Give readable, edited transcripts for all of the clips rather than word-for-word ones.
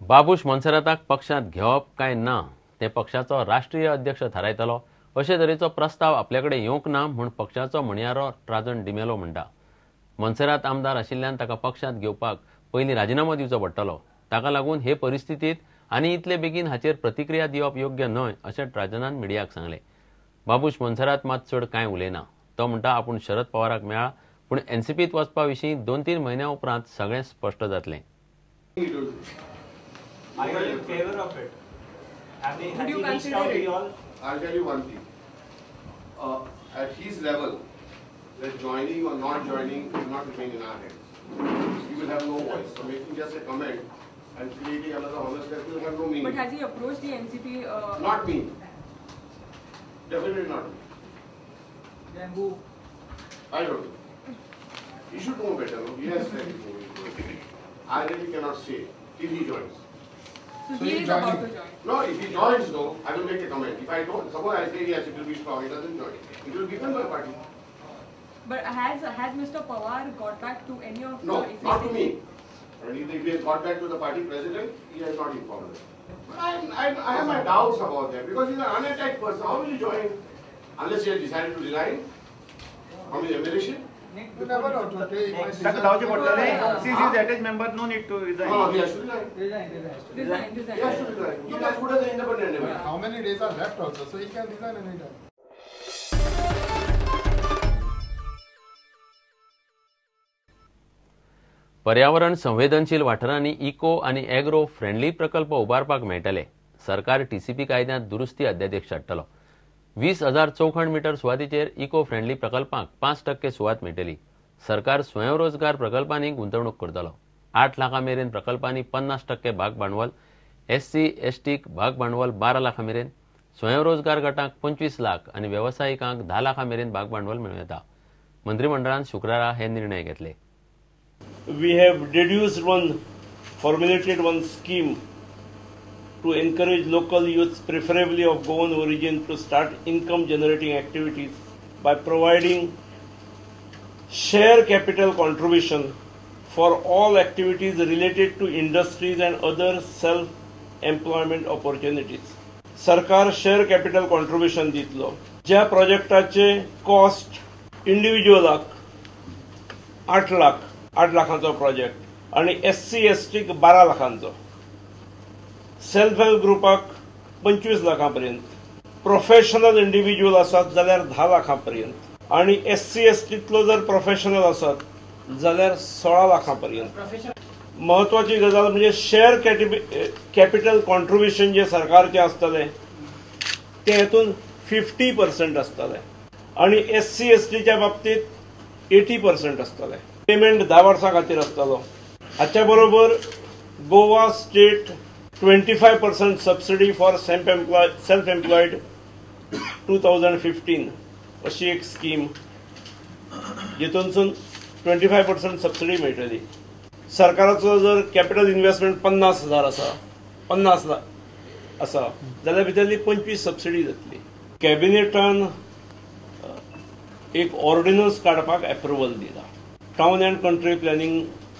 बाबूश मोन्सेराताक पक्षांत घेवप काय ना ते पक्षाचो राष्ट्रीय अध्यक्ष थारायतलो अशे तरेचो प्रस्ताव आपले कडेन येवंक ना म्हूण पक्षाचो म्हणयारो राजन डिमेलो म्हणटा. मोन्सेरात आमदार आशिल्ल्यान ताका पक्षांत घेवपाक पयलीं राजिनामो दिवचो पडटलो. ताका लागून हे परिस्थितींत आनी इतले बेगीन हाचेर प्रतिक्रिया दिवप योग्य न्हय अशें राजनान मिडियाक सांगलें. बाबूश मोन्सेरात मात चड कांय उलयना. तो म्हणटा आपूण शरद पवाराक मेळ्ळा, पूण एनसीपीत वचपा विशीं 2-3 म्हयन्या उपरांत सगळें स्पश्ट जातलें. Are you in favor of it? Have they, has he reached out to you all? I'll tell you one thing. At his level, that joining or not joining will not remain in our hands. He will have no voice. So making just a comment and creating another honest will have no meaning. But has he approached the NCP? Not me. Definitely not me. Then who? I don't know. He should know better. No? He has said it. I really cannot say till he joins. So he is about to join. No, if he joins, no, I will make a comment. If I don't, suppose I say yes, it will be strong. He doesn't join. It will weaken my party. But has Mr. Pawar got back to any of no, the existing? Not to me. And if he has got back to the party president, he has not informed us. But I have my doubts about that because he's an unattached person. How will he join? Unless he has decided to resign from his MLA-ship. You never know. Today, since he is attached member, no need to resign. No, he has to resign. Resign. He has to resign. He has put as an independent member. How many days are left also? So he can resign anytime. पर्यावरण संवेदनशील वाठारांनी eco आनी agro friendly प्रकल्प उबारपाक मेळटले. सरकार TCP कायद्यांत दुरुस्ती अध्यादेश हाडटलो. 20,000 चौखण मिटर सुवातीचेर इको फ्रेंडली प्रकल्पांक 5% सुवात मेळटली. सरकार स्वयंरोजगार प्रकल्पांनी गुंतवणूक करतलो. 8 लाखां मेरेन प्रकल्पांनी 50% भाग भांडवल, एससी एसटीक भाग भांडवल 12 लाखां मेरेन, स्वयंरोजगार गटांक 25 लाख आनी वेवसायिकांक 10 लाखां मेरेन भाग भांडवल मेळूं येता. मंत्रिमंडळान शुक्रारा हे निर्णय घेतले. We have deduced one, formulated one scheme to encourage local youths, preferably of Goan origin, to start income generating activities by providing share capital contribution for all activities related to industries and other self-employment opportunities. सरकार share capital contribution दितलो. ज्या प्रोजेक्टाचे cost इंडिव्हिज्युअलाक 8 lakh, 8 लाखांचो project आनी SC एसटीक 12 लाखांचो, self help ग्रुपाक 25 लाखां पर्यंत, professional individual आसात जाल्यार 10 लाखां पर्यंत आनी एससी एसटींतलो जर प्रोफेशनल आसात जाल्यार 16 लाखां पर्यंत. म्हत्वाची गजाल म्हणजे शेअर कॅपिटल कॉन्ट्रिब्युशन जे सरकारचें आसतलें तें हेतून 50% आसतलें आनी एससी एसटीच्या बाबतींत 80% आसतलें. पेमेंट 10 वर्सां खातीर आसतलो. हाच्या बरोबर Goa state 25% subsidy for self employed 2015 अशी एक स्कीम जितूनसून 25% सबसिडी मेळटली. सरकाराचो जर कॅपिटल इन्व्हेस्टमेंट 50,000 आसा, 50 लाख आसा जाल्यार भितरली 25 सबसिडी जातली. कॅबिनेटान एक ऑर्डिनन्स काडपाक एप्रुवल दिला. Town and country planning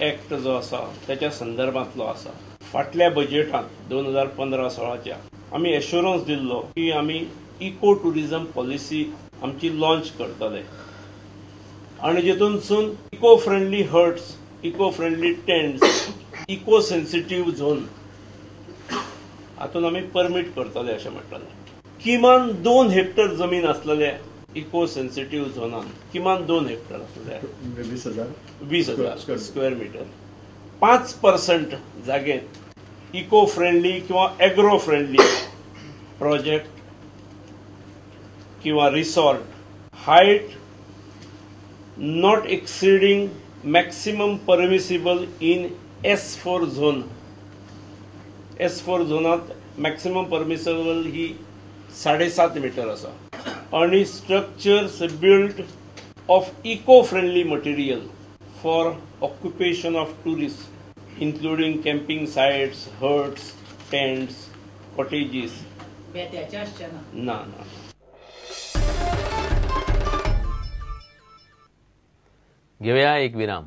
act जो आसा त्याच्या संदर्भांतलो आसा. फाटल्या बजेटांत 2015-16च्या आमी एश्युरन्स दिल्लो की आमी इको ट्युरिझम पॉलिसी आमची लॉन्च करतले आनी जितूनसून eco friendly huts, eco friendly tents, eco sensitive zone हातून आमी परमीट करतले अशें म्हणटलें. किमान 2 हेक्टर जमीन आसलेले इको सेन्सिटीव झोनान किमान 2 हेक्टर आसलेले 20,000 स्क्वेअर मिटर 5% जागेत इको फ्रेंडली किंवा एग्रो फ्रेंडली प्रोजेक्ट किंवा resort height not exceeding maximum permissible in S4 zone. S4 झोनात maximum permissible ही 7.5 मिटर आसा आनी structures built of eco friendly material for occupation of tourist including camping sites, huts, tents, cottages. ना ना. घेवया एक विराम.